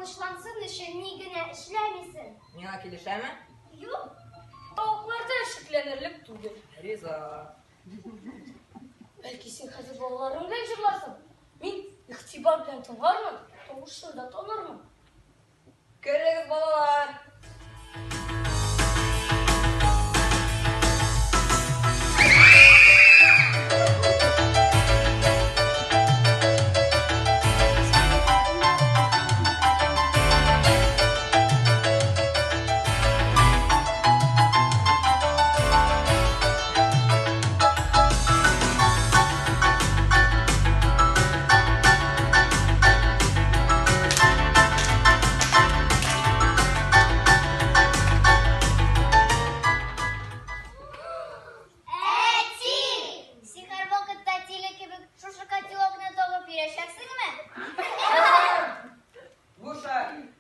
тынычлансын өчен ни генә эшләмисең. Миңа килешәме? Юк. Тавыкларда шикләнерлек түгел. Риза. Бәлки син хәзер балаларың белән җырларсың? Мин игътибар белән тыңлармын, тавышын да танырмын. Керегез, балалар! Әти! Син һәрвакытта тиле кебек шушы котелокны тагып йөрәчәксеңме? Буша,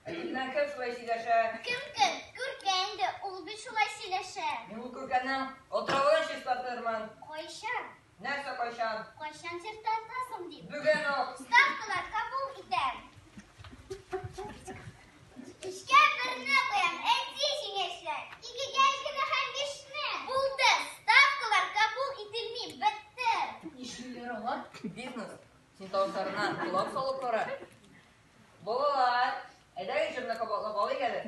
әти белән кем шулай сөйләшә? Кем кем? Күркә инде, ул бит шулай сөйләшә. Мин ул күркәнең утравын чистартырмын. Кайчан? Нәрсә кайчан? Кайчан чистартасың дип. Бүген үк. Ставкалар кабул итәм. Өчкә берне куям, әти җиңәчләр. Икегә икене һәм бишне. Булды, ставкалар кабул ителми, бетте. Нишлиләр алар? Бизнес. Син тавышларына колак салып кара. Балалар, әйдәгез җырны кабатлап алыйк әле.